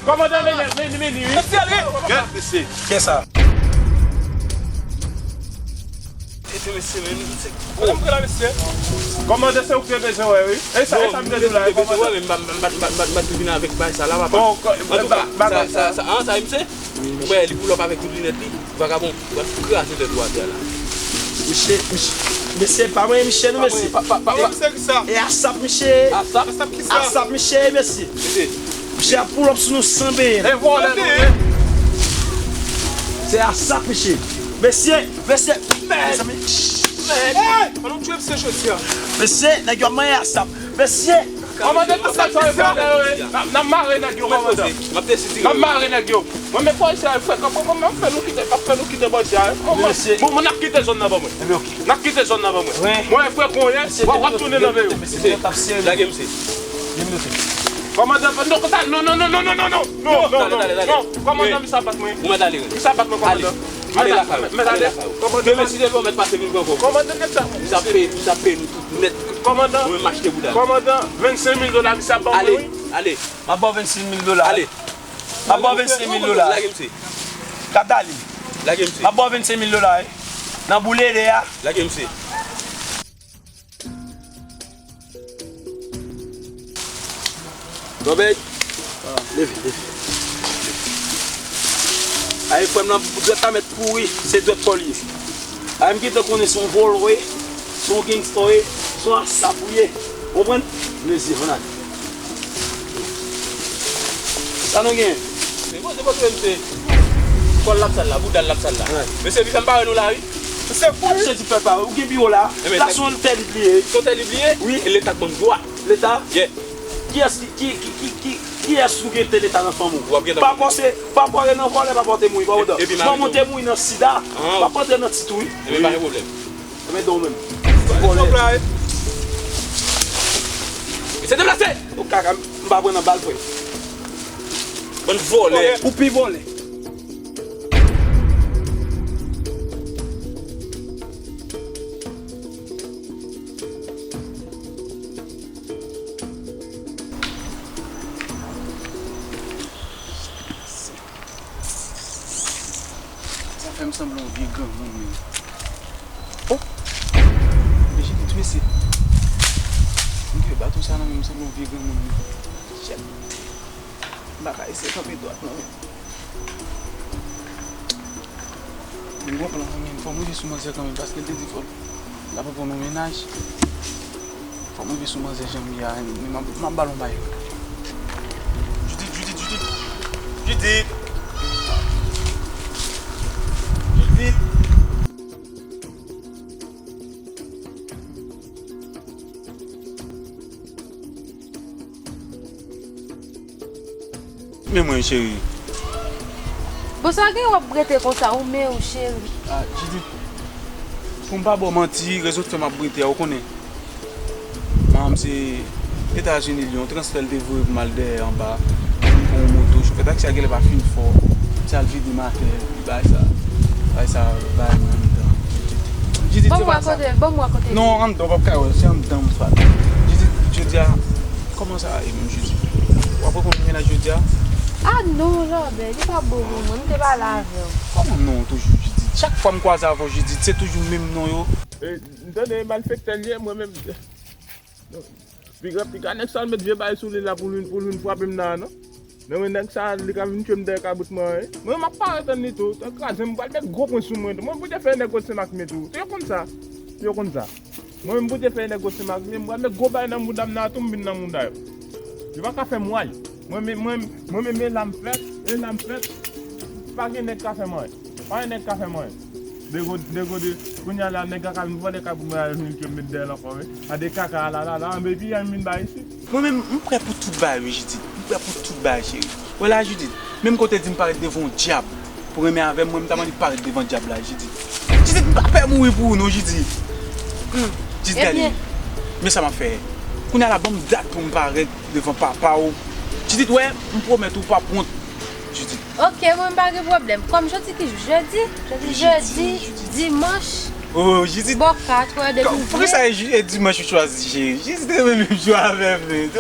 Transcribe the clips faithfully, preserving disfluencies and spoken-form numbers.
Kòmandan, vini, vini, vini, wi. Gèt, mesye. Kisa? Ede mesye, men, se kòman m pran la, mesye? Kòmandan, se ou ki te bezwen wè, wi. E sa, e sa m te di w la, e kòmandan. Mwen, m pa, m pa, m pa, m pa, m pa vin avèk bagay sa la, papa. Antouka, bagay sa, sa, an, sa, mesye? Ou wè, li pull up avèk tout linèt li. Vagabon, w ap kraze tèt ou atè la. Mesye, mesye, mesye, pa mwen, mesye, non, mesye. Pa mwen, pa, pa, pa, pa. E ASAP, mesye. ASAP? ASAP kisa? ASAP, mesye, mesye. Mesye. Misye ap pull up sou nou san benyen. E vòlè nou ye. Se ASAP, mesye. Mesye, mesye, mèd. Mèd. Hey! An nou tchwe misye jodi a. Mesye, nèg yo ap manyen ASAP. Mesye. Kòmandan, tout sa yo vòlè yo ye. N ap, n ap mare nèg yo, kòmandan. M ap deside. N ap mare nèg yo. Mwen, men polisye a, frè, kòman, kòman m ap fè nou kite, m ap fè nou kite bandi a, hein? Kòman? Bon, bon, n ap kite zòn nan ban mwen. N ap kite zòn nan ban mwen. Mwen, frè, kounye a, w ap, w ap tounen nan veyo. Lage misye. Kòmandan, non, konsa, non, non, non. Kòmandan, misye ap bat mwen. Misye ap bat mwen, kòmandan. Ale lakay ou. Demen si Dye vle, ou mèt pase vin pran kò w. Kòmandan, nèg sa. Misye ap peye, misye ap peye nou tout nèt. Kòmandan. Mwen, m achte bouda. Kòmandan, vennsenk mil dola, misye ap ban mwen, wi. Ale. M ap ba w vennsenk mil dola. Ale. M ap ba w vennsenk mil dola. Lage misye. Katalin. Lage misye. M ap ba w vennsenk mil dola, wi. Nan boul ede a. Lage misye. Gòbèt. Leve, leve. Ay, frè m nan, dwèt la mèt pouri, se dwèt pa w li ye. Ay, m gentan konnen se yon vòlò w ye, se yon gangsta w ye, se yon ASAP ou ye. Ou konprann? Mezi, ann ale. Sa nou gen? Se bon, se bon, se bon, se kò l l ap sal la, bouda l l ap sal la. Mesye, li fè m bare nou la, wi. Se fou, misye di fè bare. Ou gen biwo la. Plas ou an tè li bliye. Se yon tè li bliye? Wi. E Leta k ban m dwa. Leta? Yeah. Kiyès ki, ki, ki, ki, ki, kiyès ou gen te Leta nan fanm ou? Pa pòse, pa pòre nan vòlè, pa pòte mouri, pa odan. Manman w te mouri nan sida, pa pòte nan tit ou, wi. Ebyen, pa gen pwoblèm. Ebyen, don menm. Vòlè. Mesye, deplase! Ou kaka, m pa pran nan bal, frè. Bann vòlè. Ou pi vòlè. Sa fè m sanble yon vye granmoun menm. Oh! Men Jidit, mesye. M gen baton sa nan men m, sanble yon vye granmoun menm. Shit. M pa ka eseye kanpe dwat non menm. M gon plan, men fò m rive sou manzè kanmenm, paske l te di fò l ap reprann yon mennaj. Fò m rive sou manzè jan m ye a, men m ap, m ap ba l yon bay. Jidit, Jidit, Jidit. Jidit. Jidit. Men mwen, cheri. Bon, sa gen w ap rete konsa, ou men ou, cheri? Ah, Jidit, pou m pa ba w manti, rezon k fè m ap rete a, ou konnen. Manman m se Etazini li ye, yon transfè l te voye pou m al dèyè anba. Pou yon moto, chofè taksi a genlè pa fin fò. Ti al vide m atè, epi bagay sa, bagay sa bay mwen anndan. Jidit, se pa sa. Ban m wè kote l, ban m wè kote l. Non, anndan, w p ap ka wè, se anndan m fwat. Jidit, jodi a, kòman sa ye menm, Jidit? W ap reprann mennaj jodi a? Ah non, Lòbè, li pa bon pou mwen, m te pale avè w. Kòman non toujou, Jidit? Chak fwa m kwaze avè w, Jidit, se toujou menm non yo. E, m tande malfektè l ye, mwen menm. Piga, piga nèg sa l met vye bagay sou li la pou li, pou li frape m nan, non. Men mwen nèg sa, li ka vin tchwe m dèyè kabrit mwen, wi. Mwen, m ap parèt ann li tou. Te kraze m, m pral met gwo pwen sou mwen tou. Mwen, pou te fè nèg Gwosemak mwen tou. Yo konn sa. Yo konn sa. Mwen menm, pou te fè nèg Gwosemak mwen, m pral met gwo bagay nan mouda m nan tou, m vin nan mouda yo. Yo pa ka fè m wal. Mwen, mwen, mwen, mwen menm, e la m fèt, e la m fèt. Pa gen nèg ka fè m anyen. Pa gen nèg ka fè m anyen. Degode, degode, kounye a la, nèg la ka vin vòlè kay pou mwen al vin ke m met dèyè l ankò, wi. A de kaka, la, la, la, anben epi, an vin bay isit. Mwen menm, m prè pou tout bagay, wi, Jidit. M prè pou tout bagay, cheri. Wè la, Jidit, menm kote di m parèt devan yon dyab pou renmen avè m, mwen, m ta mande parèt devan dyab la, Jidit. Jidit, m pa pè mouri pou ou, non, Jidit. Jidit, gade, men sa m ap fè. Kounye a la, ban m dat pou m parèt devan papa w. Jidit, wè, m pwomèt ou, w p ap wont, Jidit. Ok, mwen, m pa gen pwoblèm. Kòm jodi ki jou? Jedi? Jodi, jedi, dimanch. Oh, jedi. Bò kat, wè, depi. Poukisa e dimanch ou chwazi, cheri? Jedi te menm jou avè m, men.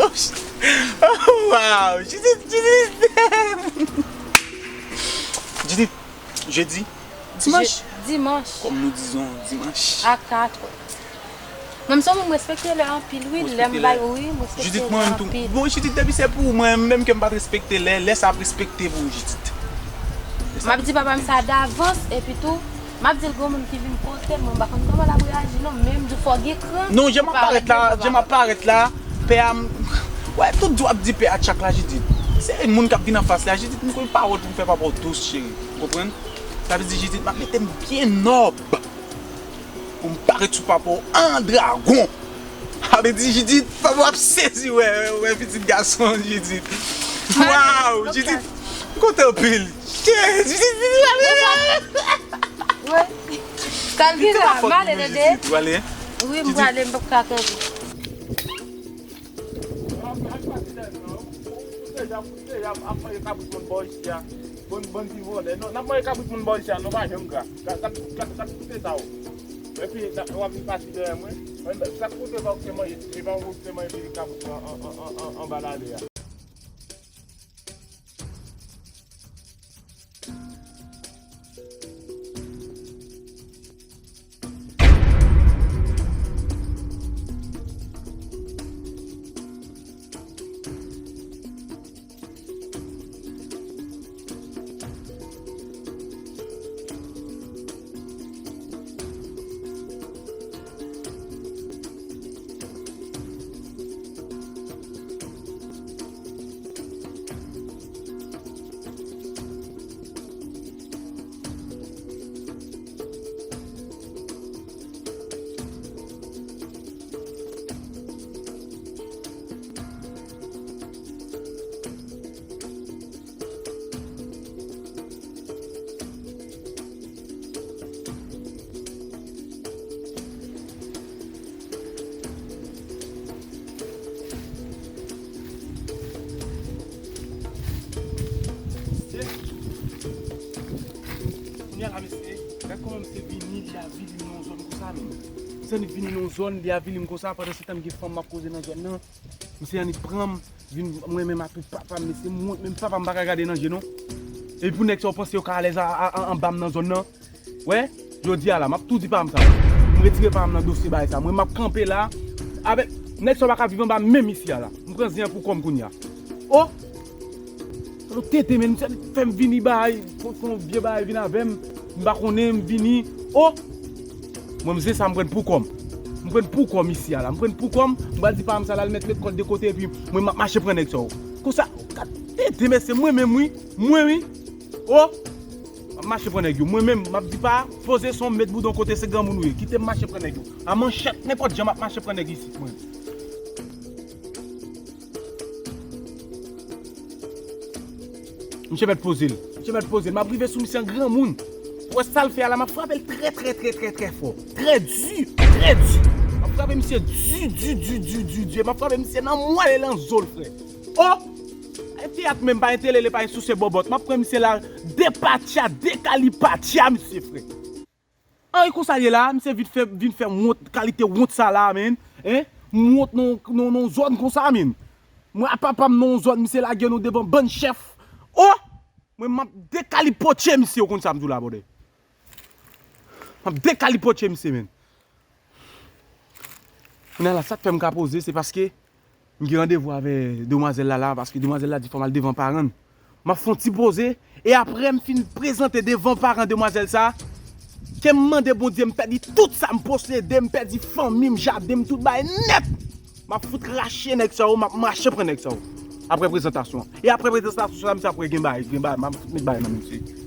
Oh, wow! Judith, Judith! Judith, jedi, dimanch. Je- dimanch. Kòm nou dizon, dimanch. A kat è. Mwen, m se yon moun, m respekte lè anpil, wi. Lè m bay, wi, m respekte lè anpil. Judith, mwen menm tou. Bon, Judith, depi se pou ou, mwen menm ke m pa t respekte lè, lè sa ap respekte pou ou, Judith. M ap di papa m sa davans, epi tou, m ap di l granmoun ki vin kote m, mwen m pa konn kòman l ap reyaji non, men m di w fò gen kran. Non, jan m ap parèt la, jan m ap parèt la, pè a m, wè, tout jou w ap di pè a tchak la, Judith. Se moun k ap vin anfas la, Judith, m konn pawòl pou m fè papa w dous, cheri. Ou konprann? Sa vle di, Judith, m ap mete m byen nòb. Pou m parèt sou papa w an dragon. Sa vle di, Judith, papa w ap sezi wè, wè pitit gason Judith. Waw, Judith, m kontan anpil. Judith, Judith, ale. Wi. Kalkila, m ale tande. Ou ale? Wi, m prale, m p ap ka kanpe. Deja, deja ap manje kabrit moun bò isi a. Bann, bann ti vòlè. Non, n ap manje kabrit moun bò isi a, nou pa janm gra. Gad, gad, gad, gad kote sa yo. Epi, n ap, w ap vin pati dèyè mwen. Gad kote pa w te manje, e pa w te manje kabrit an, an, an, an, an, anba lale a. Kounye a la, mesye, gad kòman misye vini, li avili m nan yon zòn konsa, menm. Misye vini nan yon zòn, li avili m konsa, pandan se tan m gen fanm m ap koze nan zòn nan. Misye annik pran m, vin mwen menm ak papa m, mesye, m wont, menm papa m pa ka gade nan je non. Epi pou nèg sa yo panse yo ka alèz a, a, a, anba m nan zòn nan. Wè, jodi a la, m ap tou di pa m sa. M retire pa m nan dosye bagay sa. Mwen, m ap kanpe la. Avèk nèg sa yo pa ka viv anba menm isi a la. M pran zen an pou kò m kounye a. O! Yo tete, men misye fè m vini bay, fon, fon vye bagay vin avè m. M pa konnen, m vini. O! Mwen, m se sa, m pran pou kò m. M pran pou kò m isi a la. M pran pou kò m, m pral di pa m sa la, l mèt met kò l de kote, epi mwen, m ap mache pran nèg sa yo. Konsa, gad tete, mesye, mwen menm, wi. Mwen, wi. O! M ap mache pran nèg yo. Mwen menm, m ap di pa, poze son, met boudon kote se granmoun ou ye. Kite m mache pran nèg yo. A manchèt, nenpòt jan, m ap mache pran nèg isit, mwen. Misye mèt poze l. Misye mèt poze l. M ap rive sou misye an granmoun. Ou wè sa l fè a la, m ap frape l trè, trè, trè, trè, trè fò. Trè di, trè di. M ap frape misye di, di, di. M ap frape misye nan mwèl e nan zo l, frè. O! Pa gen teyat menm, pa gen telele, pa gen souse bòbòt. M ap pran misye la, depatya, dekalipatya, misye, frè. Ann, e konsa l ye la, misye vin fè, vin fè m wont, kalite wont sa la, menm. Hein? M wont nan, nan, nan zòn konsa, menm. Mwen ak papa m nan yon zòn, misye lage nou devan bann chèf. O! Mwen, m ap dekalipotye misye, ou konn sa m di w la, brother. M ap dekalipotye misye, menm. Kounye a la, sa k fè m ka poze, se paske m gen randevou avè demwazèl la la, paske demwazèl la di fò m al devan paran l. M ap fè yon ti poze, e apre m fin prezante devan paran demwazèl sa, ke m mande Bondye m pèdi tout sa m posede, m pèdi fanmi m, jaden m, tout bagay nèt. M ap fout rache nèg sa yo, m ap mache pran nèg sa yo. Apre prezantasyon an. E apre prezantasyon sa, misye apre gen bagay, gen bagay, m ap fout met bagay nan men misye.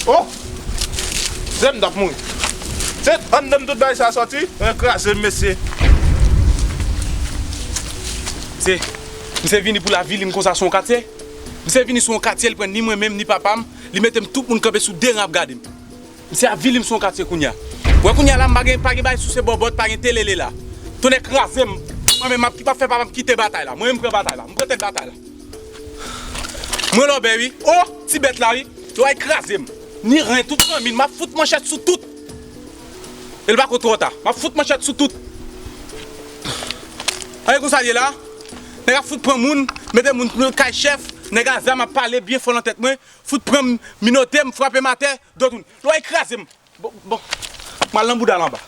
Oh! Zen m t ap mouri. Se anndan m tout bagay sa sòti, men kraze m, mesye. Se, misye vini pou l avili m konsa sou yon katye. Misye vini sou yon katye, li pran ni mwen menm, ni papa m, li mete m tout moun kanpe sou de ran ap gade m. Misye avili m sou yon katye kounye a. Wè kounye a la, m pa gen, pa gen bagay souse bòbòt, pa gen telele la. Tonnè kraze m. Mwen menm, m ap, m ap fè papa m kite batay la. Mwen menm, m pran batay la. M pran tèt batay la. Mwen lòbèy wi. O, ti bèt la wi. Yo al kraze m. Ni ren, tout fanmi m, m ap fout manchèt sou tout. E l pako twò ta. M ap fout manchèt sou tout. Anyen konsa l ye la. Nèg ap fout pran moun, mete moun nan kay chèf. Nèg a zam ap pale byen fò nan tèt mwen. Fout pran m, minote m, frape m atè. Dòt ou. Yo al kraze m. Bon, bon. M al nan bouda l anba.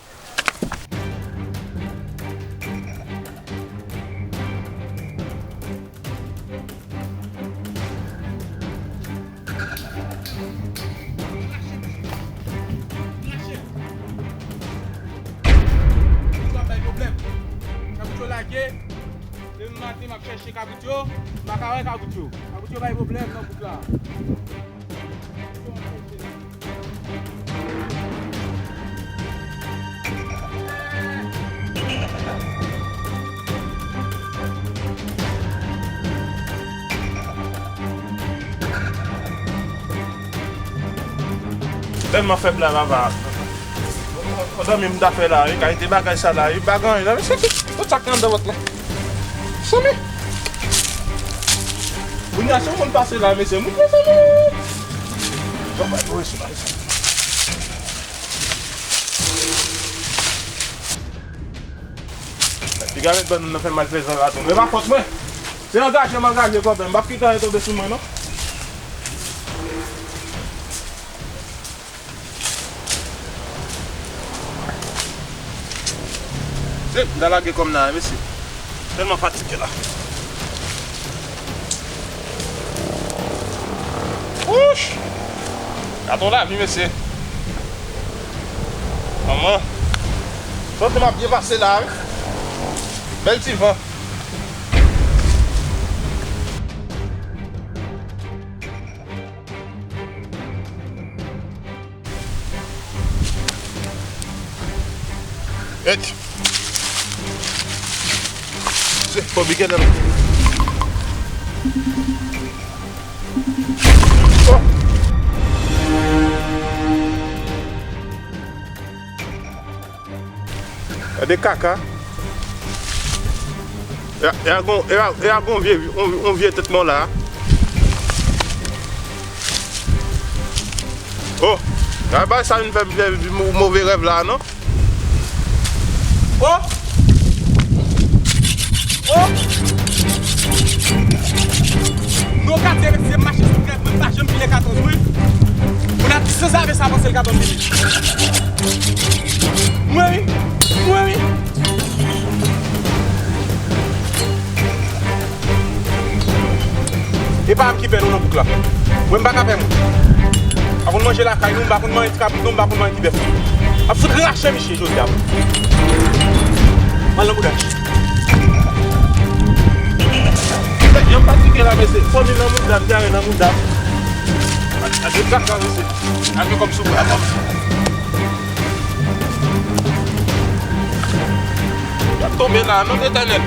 Kabrit yo lage. Demen maten, m ap chèche kabrit yo. M pa ka wè kabrit yo. Kabrit yo bay pwoblèm nan bouk la. Tèlman fèb la, papa. Yon zanmi m ta fè la, wi, kalite bagay sa la, wi, pa gen anyen la, mesye, tout sa k anndan vant la. Sanmi. Kounye a, si yon moun pase la, mesye, moun, mesye, moun. Piga met ban nou nan fè malfezan la tou. E pa fòt mwen. Se angaje m angaje kòb la. M p ap kite anyen tonbe sou mwen, non. Se, m ta lage kòm nan, mesye. Tèlman fatige la. Wouch! Gade yon lavi, mesye. Manman. Santi m ap byen pase la, wi. Bèl ti van. Et. Se fò bigè nan. Oh. Gade kaka. E a, e a gon, e a, e a gon vye, on, on vye tèt mò la. Oh, gade bagay sa vin fè m fè mo-, move rèv la, non? Oh! Oh! Nou katye, mesye, m mache sou tèt mwen, m pa janm file katòz mwen. Moun ap di sanzave sa panse l ka ban m bebe. Mwen wi, mwen wi. E pa m ki pè nou nan bouk la. Mwen m pa ka pè moun. Pa konn manje lakay nou, m pa konn manje ti kabrit nou, m pa konn manje ti bèf nou. Ap fout rache misye jodi a. M al nan bouda. Nèg yo fatige la, mesye. Fanmi nan mouda m, dyare nan mouda m. Gade kaka, mesye. Gade kòm sou bra kòm. Y ap tonbe la, non, Letènèl.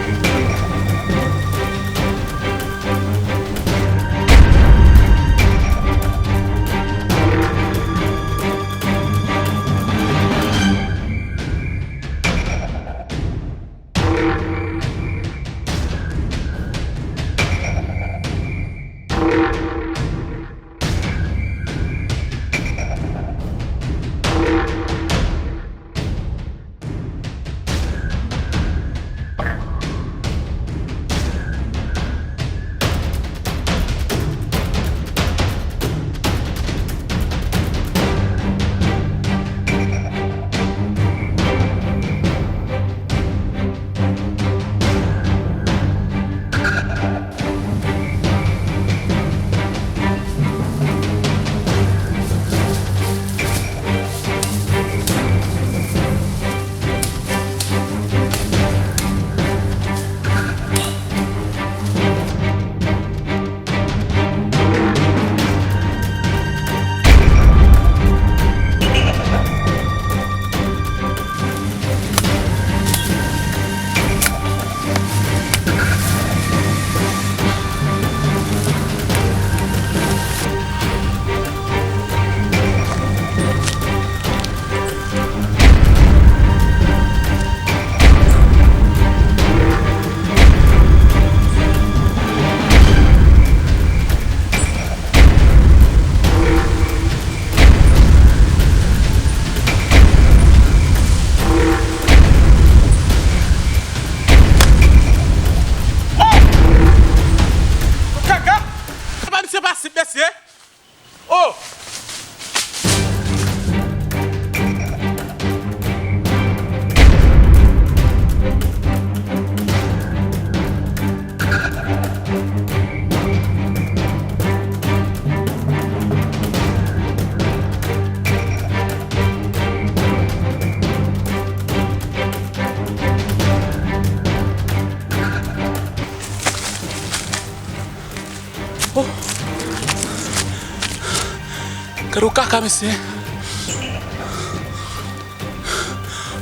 Gade yon kaka, mesye.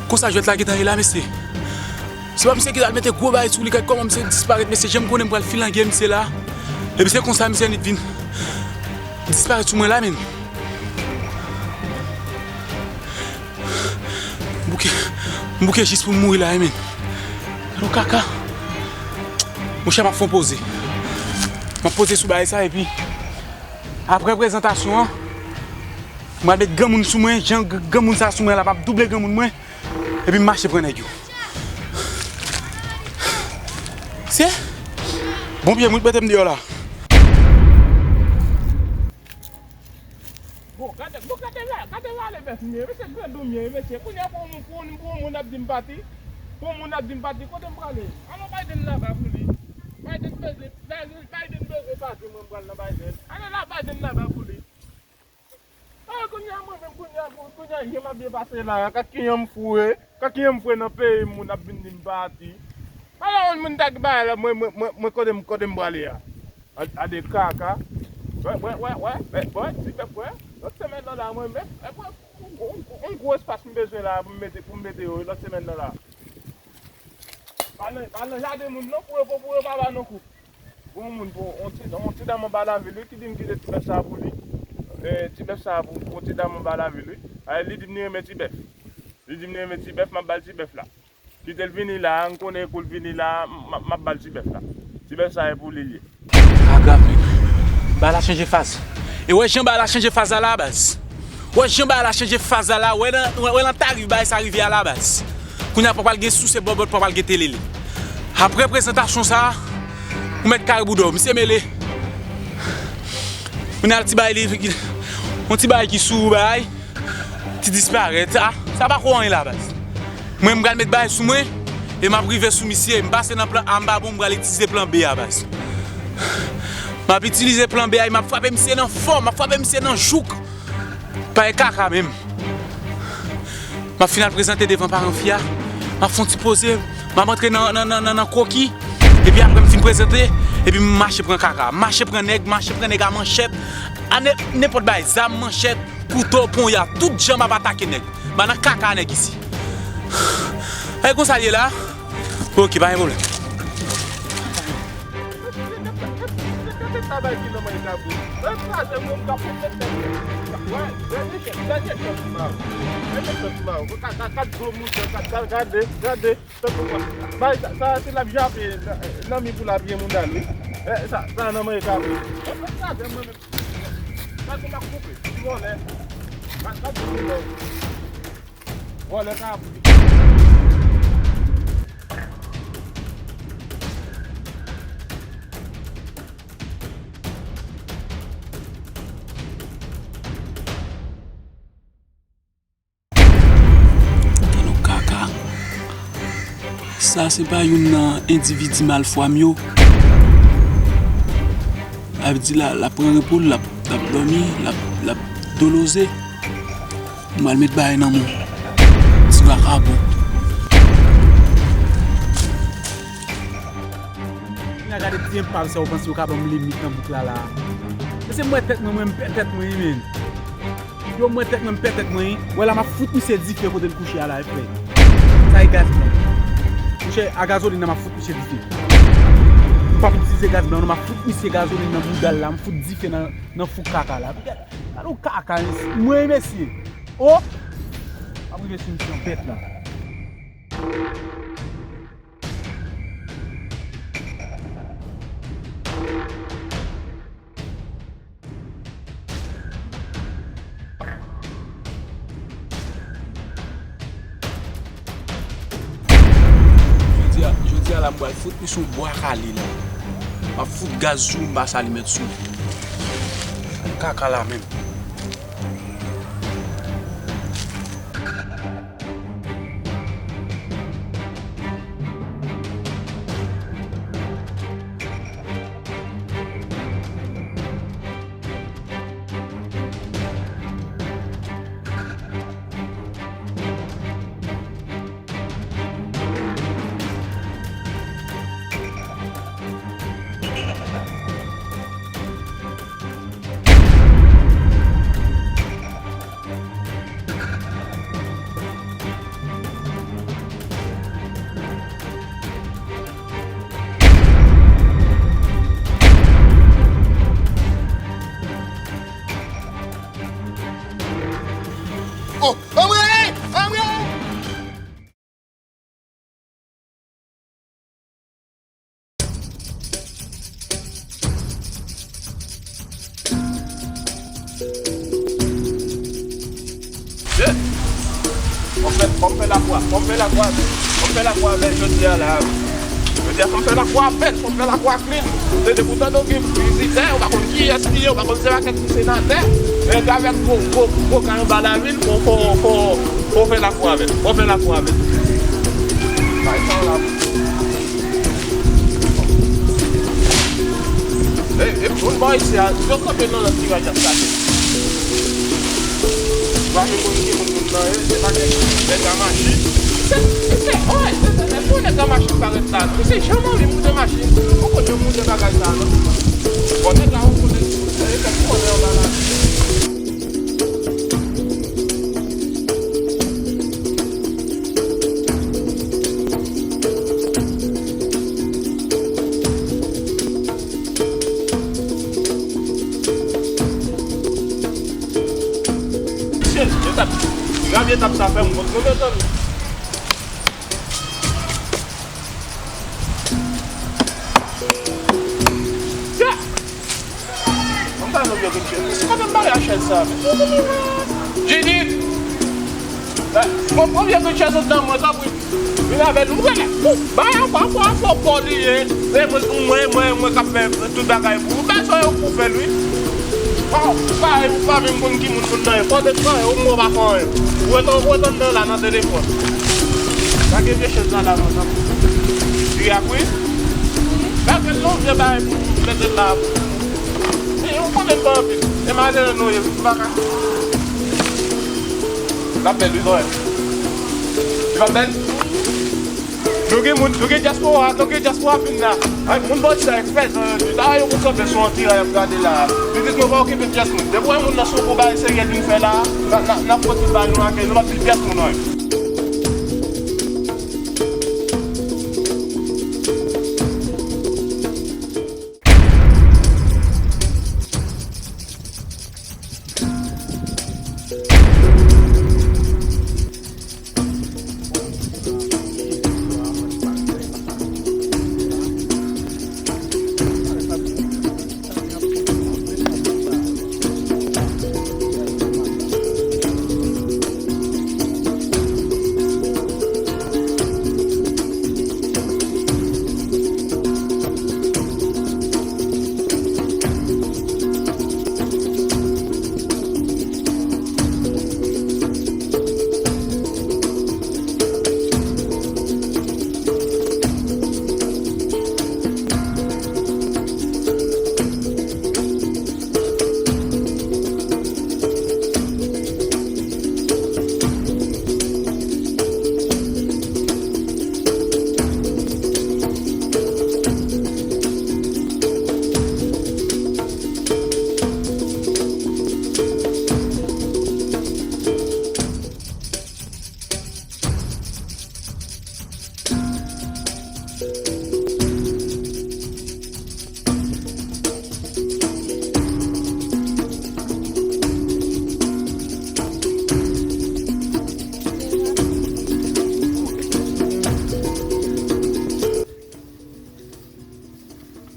Konsa jwèt la gentan ye la, mesye. Se pa misye ki t al mete gwo bagay sou li, gad kòman misye disparèt, mesye. Jan m konnen m pral filange misye la. Epi se konsa misye annik vin disparèt sou mwen la, menm. M bouke, m bouke jis pou m mouri la, wi, men. Gade yon kaka. Monchè, m ap fè yon poze. M ap poze sou bagay sa, epi apre prezantasyon an, m pral met granmoun sou mwen, jan gr-, granmoun sa sou mwen la, m ap double granmoun mwen, epi m mache pran nèg yo. Se? Bon pye, mwen mete m deyò la. Bon, gade, bon, gade la, gade la, le bèf m ye, mesye, grandou m ye, mesye. Kounye a, pou yon moun, pou yon, pou yon moun ap di m pati, pou yon moun ap di m pati, kote m prale? Alò, Biden laba pou li. Biden bezwen, Biden, Biden bezwen pati, mwen m pral nan Biden. Alò la, Biden laba pou li. Ah, kounye a, mwen menm, kounye a, kounye a, jan m ap byen pase la, gad kijan m fou ye. Gad kijan m fou ye nan peyi m, moun ap vin di m pati. Alò, yon moun ta ki bay la, mwen, mwen, mwen, mwen, kote m, kote m prale a? An, an de kaka. Wè, wè, wè, wè, wè, wè, ti pèp, wè. Lòt semèn nan la, mwen menm, e, wè, yon, yon, yon gwo espas m bezwen la pou m mete, pou m mete yo, lòt semèn nan la. Pa nan, pa nan jaden moun non, pou yo, pou, pou yo pa ba nou kou. Pou yon moun, pou yon ti, yon ti dam anba lavil, wi, ki di m kite ti bèf sa pou li. E, ti bèf sa pou, pou yon ti dam anba lavil, wi. A, li di m li renmen ti bèf. Li di m li renmen ti bèf, m ap ba l ti bèf la. Kite l vini la, m konnen kou l vini la, m, m ap ba l ti bèf la. Ti bèf sa e pou li l ye. Sa grav, men. Bagay la chanje faz. E wè jan bagay la chanje faz la la, baz. Wè jan bagay la chanje faz la la, wè nan, wè, wè nan ta rive bagay sa rive a la, baz. Kounye a pa pral gen souse bòbòt, pa pral gen telele. Apre prezantasyon sa, ou mèt kare boudò, misye mele. Kounye a ti bagay li, yon ti bagay ki sou bagay, ti disparèt, sa, sa pa ko anyen la, baz. Mwen, m pral met bagay sou mwen, e m ap rive sou misye, m pase nan plan A, m pa bon, m pral itilize plan B a, baz. M ap itilize plan B a, e m ap frape misye nan fò, m ap frape misye nan jouk. Pa e kaka menm. M ap fin al prezante devan paran fi a, m ap fè yon ti poze, m ap antre nan, nan, nan, nan, nan kwoki, epi apre m fin prezante, epi m mache pran kaka, mache pran nèg, mache pran nèg a manchèt, a ne-, nenpòt bagay, zam, manchèt, kouto, ponya, tout jan m ap atake nèg. M a nan kaka nèg isi. E konsa l ye la? Ok, pa gen pwoblèm. Gade travay ki nan men kabrit. Gade kraze moun k ap fè tèt. Wè, dènye chans, dènye chans m ba ou. Dènye chans m ba ou. Gade, gade, gade gwo moun, gade, gade, gade, gade. Tankou sa. Bay sa, sa se l ap jape nan, nan mi pou l ap ye moun dal, wi. Eh, sa, sa nan men kabrit. Gade kraze mwen menm. Gade m ap koupe. Ti vòlè. Gade, gade ti vòlè. Vòlè sa ap. Gade yon kaka. Sa se pa youn nan endividi malfwa m yo. Sa vle di la, l ap pran repo l, l ap, l ap dòmi, l ap, l ap doloze. M al met bagay nan men w. Ti vakabon. N a gade ti enpav sa, ou panse yo ka ban m limit nan bouk la la? Mesye, m wè tèt mwen, mwen, m pè tèt mwen, wi, men. Yo, m wè tèt mwen, m pè tèt mwen, wi. Wè la, m ap fout misye dife kote l kouche a la, frè. Sa e gaz blan. Monchè, a gazolin nan, m ap fout misye dife. M p ap itilize gaz blan, non, m ap fout misye gazolin nan bouda l la, m fout dife nan, nan fou kaka la. Gade yon kaka, mwen, mesye. O! M ap rive sou misye an bèt la. Jodi a, jodi a la, m pral fout misye yon bwa kale la. M ap fout gaz sou, m pase alimèt sou. Kaka la menm. Oh, anmwey! Anmwey! Fò m fè, fò m fè lakou a, fò m fè lakou a, fò m fè lakou avè l jodi a la. Jodi a, fò m fè lakou avè l, fò m fè lakou ak li. Se depi w tande w gen vizitè, ou pa konn kiyès li ye, ou pa konn se pa kèk senatè, men gavèk gwo, gwo, gwo kay anba lavil, fò, fò, fò, fò w fè lakou avè l, fò w fè lakou avè l. Bay sa la. Ey, e moun bò isi a, yo kanpe nan lòt viraj ap gade. Pa gen moun ki moun moun nan, e, se pa nèg, nèg a machin. Se, se, se, oy, se, se, se pou nèg a machin parèt la. Wi, se jan mwen menm moute machin. Ou konn yo moute bagay sa, non? Bon, nèg la, ou konnen, e, fèk konnen anba la. Mesye, etap, grav etap sa fè m kont nou, mezanmi. Sa! Mwen pa nan vye kout chèz. Se kòman m bare a chèz sa, men. Jidit! Bon, pran vye kout chèz anndan mwen, tanpri. Vin avè nou. Mwen, ou, bay ankò, ankò, ankò, ankò li ye. E mwen, mwen, mwen, mwen k ap fè tout bagay pou ou. Bezwen yo pou fè l, wi. Pa, pa, pa vin konn ki moun moun nan ye. Fò de tan, ou mwen pa fè anyen. Ou ret, ou ret anndan la nan telefòn. Lage vye chèz la la, non. Li ak wi. Lage l non, vye bagay pou mete l la. E, ou konnen m pa anpil. E malere nou ye, m pa ka. L ap bèl, wi, zòrèy. Li p ap bèl? Nou gen moun, nou gen dyaspora, nou gen dyaspora fin la. Ay, moun bò sa fè zan yo di. Sa yo pou kanpe sou yon ti ray ap gade la. Pitit nou pa okipe pyès moun. Depi w wè moun nan sou kou bay serye vin fè la, n a, n a, n ap pote bay nou akèy, nou p ap di pyès moun anyen.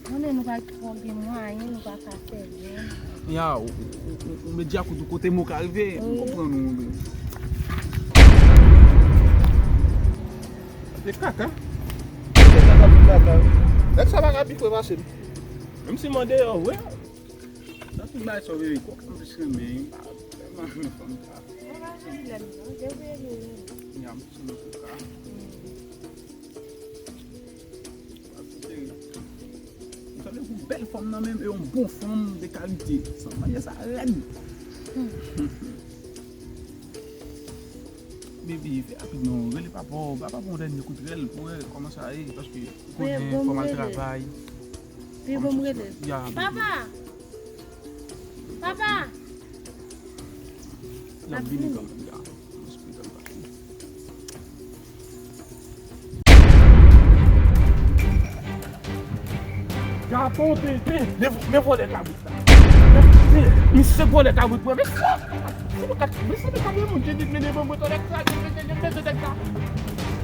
Konnen nou pa twò gen mwayen, nou pa ka fè byen. Ya, ou, ou, ou, ou medyakout ou kote mo ka rive, m konprann ou, men. Se kaka. Se kaka pou kaka. Nèg sa pa ka pi fre pase m. Menm si m andeyò, vre. Nan tout bagay sa w veye, koka m plis renmen, m pa vrèman renmen fanm sa. Mwen pa jwenn lè m nan, depi e nou renmen. Ya, m sou nan koka. M sanble pou bèl fanm nan menm, e yon bon fanm de kalite. San manyè sa rèd. Baby, fè rapid non, rele papa w, ba papa w yon dènye kout rèl pou wè kòman sa ye, paske ou konnen fanm al travay. Pi bon m rele. Ya, baby. Papa! Papa! L ap vini kanmenm, ya. Gason tenten, men, men vòlè kabrit la. Misye vòlè kabrit mwen, mesye. Mesye, mesye, mesye, moun ki di mini bon mwen, tonnè kraze, mesye, mesye, nèg sa.